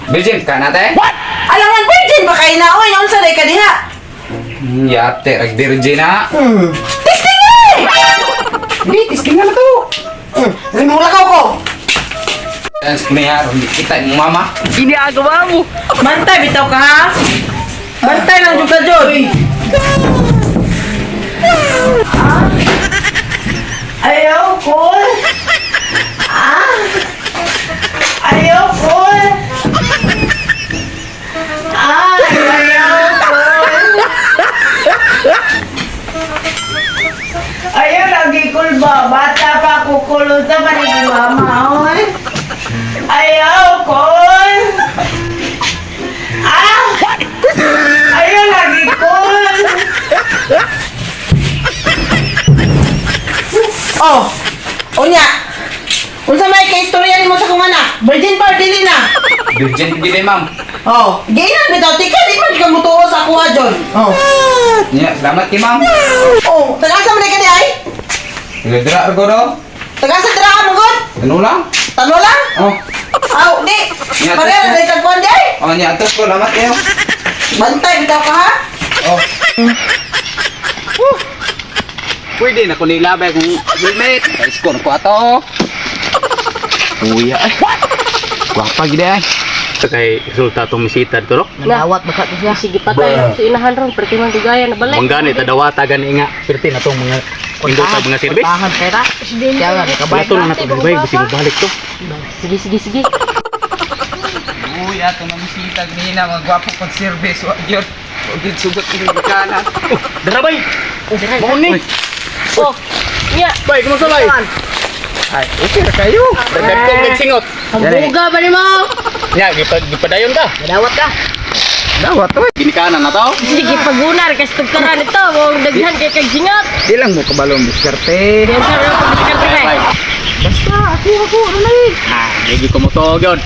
Virgin ka na te? Alangan virgin ba kay na oy, unsa day ka diha? Yate, rag virgin na. Testing eh. Hindi, testing na to. Rimulakaw ko. Dance niya, hindi kita yung mama. Ginagawa mo. Bantay bitaw ka ha. Bantay lang jud ka jud. Ayaw ko. Ah. Ayaw ko. Ah, ayaw ko. Ayaw lagi kulba. Bata pa kukulod sa ni mama. Oy. Ayaw ko. Ah! Ayaw lagi ko. Oh. Unya. Unsa may kay istorya nimo sa kong anak? Virgin pa or dili na? Virgin gini, ma'am. Oh, giinan bitaw tika di man ka mutuo sa akuha jon. Oh. Nya, salamat kay ma'am. Oh, taga-asa man ka di ay? Dira ko do. Taga-asa dira ka mugod? Ano lang? Tano lang? Oh. Aw, di. Nya, Pareha na dahil tagpuan di ay. Oh, nya, atos ko, salamat kayo. Bantay bitaw ka ha? Oh. Pwede na ko nilabay kung helmet. Ka-score ko ato. Uya ay. Gwapa gid ay. Sa kay resulta tong misita dito no? Nadawat baka to siya. Sige patay sa inahan ron, perti man dugaya na balik. Manggani tadawata gani nga perti na tong mga indota mga service. Tahan pera. Kaya nga nakabay. Wala to na nato bay bisig balik to. Sige, sige, sige. Uy, ato na misita ganina mga gwapo pag service. Wa gyud. Wa gyud sugot ini kana. Dara bay. Mao ni. Oh, nya, Bay, kumusta bay? Ay, okay ra kayo. Dagdag nagsingot. buga ba nimo? Nya gipadayon ka. Nadawat ka. Dawat to. Ginikanan na to. Sige pagunar kasi tugkaran ito, wong daghan kay kag singot. Di lang mo kabalong diskarte. Diyan sa ro pagdiskarte kay. Bay. Basta ako ako ano na eh. Ah, lagi ko mo to gyud.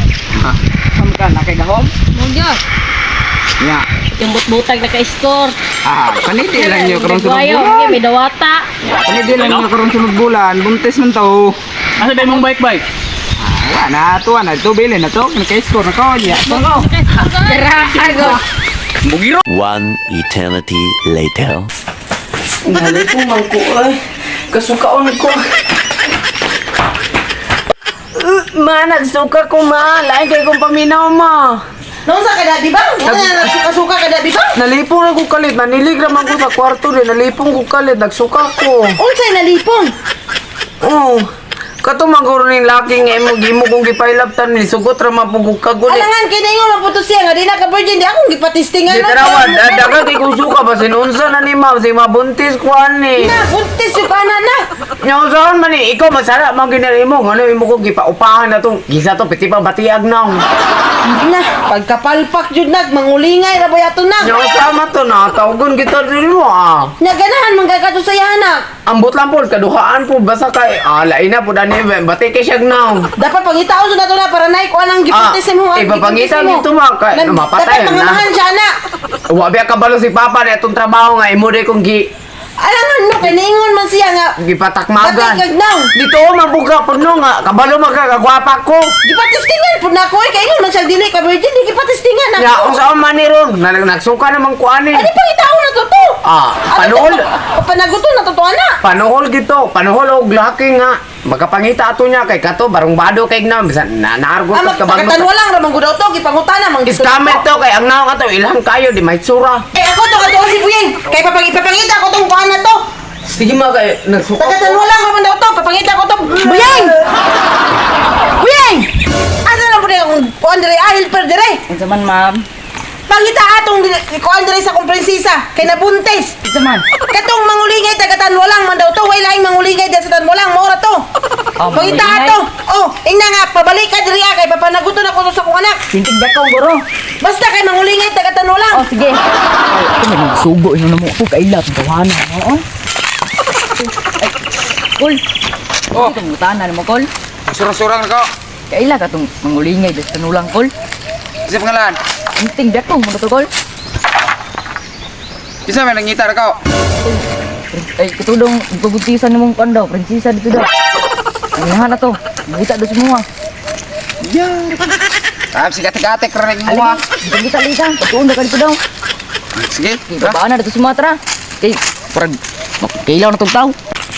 Ha. Kam ka na kay gahom? Mo gyud. Nya. Yung butbutag naka-score. Ah, panidi lang niyo karon sunod Nagwayo, bulan. may dawata. Panidi lang niyo karon sunod bulan. Buntis man to. Asa day mong bike bay? Ah, wa na to, na to bilin na to. Naka-score na ko. Nya. Dara, ago. Mugiro. One eternity later. Nalipong man ko ay. Kasukaon ko. Ma, nagsuka ko ma. Lain kay kong paminaw ma. Naunsa ka na, di ba? Wala na nagsuka-suka ka na, di ba? Nalipong na ko kalit. Nanilig raman ko sa kwarto rin. Nalipong ko kalit. Nagsuka ko. Unsay nalipong? Oo. Kato maguro ning laki nga imo gimo kong gipailabtan ni sugot ra man pug kaguli. Alangan kay ningon maputo siya nga di na ka virgin di akong gipatistingan. Di tarawan, daga kay kong suka ba sinunsa na ni ma'am si mabuntis ko ani. Na buntis yung kana na. Nya usaon man ni ikaw masara man ginari mo ngano imo kong gipaupahan na tong gisa to piti pa batiag naong. Na pagkapalpak jud nag mangulingay ra ba yato na. Nya usa man to na tawgon kita diri mo ah. Nya ganahan man kay kadto sa anak. Ambot lang po kaduhaan po basta kay ah lain na po dani bati kay siya naong. Dapat pangitaon jud nato na para nay kuan ang gipuntis mo. Ah, ipapangita dito, ma, kay- mapatay Dapat na. pangamahan siya na. Wa biya kabalo si papa na itong trabaho nga imo di kong gi Alangan no kay ningon man siya nga gipatakmagan. Bati kag naw. Dito mabuga pud no nga kabalo man ka kagwapa ko. Gipatistingan pud na ko eh kay ingon man siya dili ka virgin di gipatistingan Ya ako. unsa man ni ron nagsuka naman ko ani. Ani pangitaon na to to. Ah, panuol. Panaguto na to to ana. Panuhol gito, panuhol og laki nga. Magkapangita ato niya kay kato barong bado kay na bisan na naargo Ah, tas kabalo. magkatan walang ramang gudaw to gipangutana man gito. Scammer to kay ang naong ato ilham kayo di may tsura. Eh ako to kadto si Buyeng. Kay ipapangita ko tong kuan na to. Sige ma kay nagsuka. Tagatan walang ramang daw to, papangita ko to. Buyeng! Buyeng! Asa na po na akong kuan dire ah, helper dire. Unsa man, ma'am? Pangita atong kuan dire sa akong prinsesa kay nabuntis. Unsa man? Katong mangulingay taga Tanwalang man daw to, way laing mangulingay dyan sa Tanwalang, mora to. Oh, Pangita mangulingay? ato. Oh, ingna nga pabalik ka diri ah, kay papanaguto na ko to sa akong anak. Sintig dakaw guro. Basta kay mangulingay taga Tanwalang. Oh, sige. Ay, ito may sugo ino na mo ako kailap tawanan mo. Oh. Ay, Kol. Oh. Oh. Itong mutanan mo, Kol. Surang-surang na ko. Kaila ka tong mangulingay sa tanulang, Kol. Isa pangalan. Inting dakong mo to, Kol. Isa may nangita na ko. Ay, katudong pabuntisan nimong kuan daw, prinsesa dito daw. Ang inahan na to. Mangita do sa mga. Yeah. Ah, sige ate-ate kare mo ha. Kita lika. Pagtuon na ka dito daw. Sige. Kabaan na dito Sumatra. Kay parang kailaw na tong tao.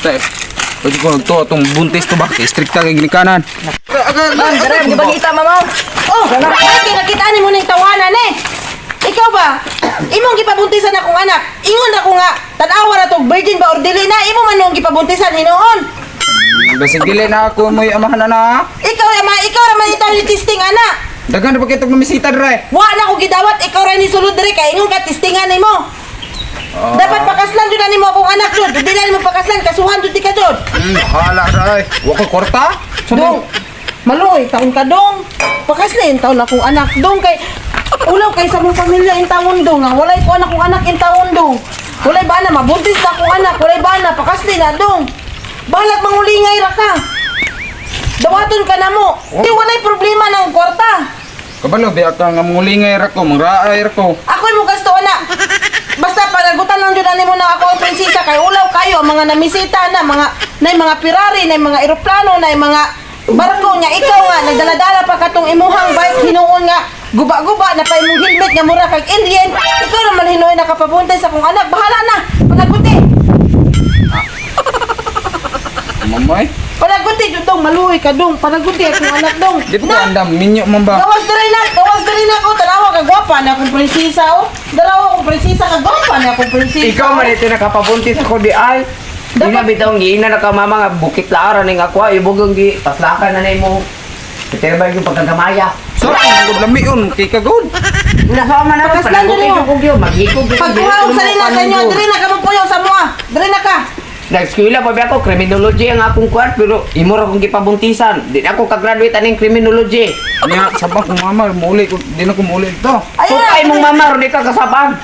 Tay. Pwede ko nagtuwa itong buntis to ba? Kay strikta kay ginikanan. Ma'am, dara gipangita mama. Oh, ay kay nakita nimo ning tawanan eh. Ikaw ba? Imong gipabuntisan akong anak. Ingon ako nga, tan-awa ra tog virgin ba or dili na imo man nung gipabuntisan hinuon. Basig dili na ako mo'y amahan na. Ikaw ama, ikaw ra man itaw ni testing ana. Dagan na pa kitog namisita dre. Wa na ko gidawat, ikaw ra ni sulod diri kay ingon ka testingan nimo. Dapat pakaslan jud na nimo akong anak jud. Dili na nimo pakaslan, kasuhan jud ti ka jud. Hala ra ay. Wa ko kwarta. Dong, maluoy, taon ka dong. Pakaslin, taon akong anak dong kay ulaw kay sa mong pamilya in taon dong. Nga walay ko anak kong anak in taon dong. Walay ba na mabuntis na akong anak, walay ba na pakasli na dong. Balag mangulingay ra ka. Dawaton ka na mo. Di walay problema ng kwarta. Kabalo biya ka nga mangulingay ra ko, mangraay ra ko. Ako mo gasto ana. Basta panagutan lang jud ani mo na ako ang prinsesa kay ulaw kayo ang mga namisita na mga nay mga Ferrari, nay mga eroplano, nay mga barko nya ikaw nga nagdala-dala pa katong imuhang bike hinuon nga guba-guba na pa imong helmet nga mura kag alien. Ikaw naman hinuon nakapabuntay sa akong anak. Bahala na. Panaguti. Mamay. Panaguti jud dong maluoy ka dong. Panaguti akong anak dong. Di pa ko andam minyo man ba? Gawas diri na ako. Tanawa ka gwapa na akong prinsesa oh. Dalawa akong prinsesa ka gwapa na akong prinsesa. Ikaw man ito nakapabuntis ako di ay. Di na bitaw giina na ka mama nga bukit laara ning ako ay ibugong gi paslakan na nimo. Pero ba yung pagkagamaya? Sorry, ang lami yun kay kagod. Nasama na ako Pakaslan panagutin yun ko gyud maghikog gyud. Pagkuha og salina sa inyo, diri na ka magpuyo sa mua. Diri na ka. Nag-eskwela pa ba ako, criminology ang akong kwan, pero imo ra kong gipabuntisan. Di na ako ka-graduate aning criminology. Nya sabang kong mama muuli ko, di na ko muuli dito. Ayun Kung na. ay mong mama, ron di ka kasabang.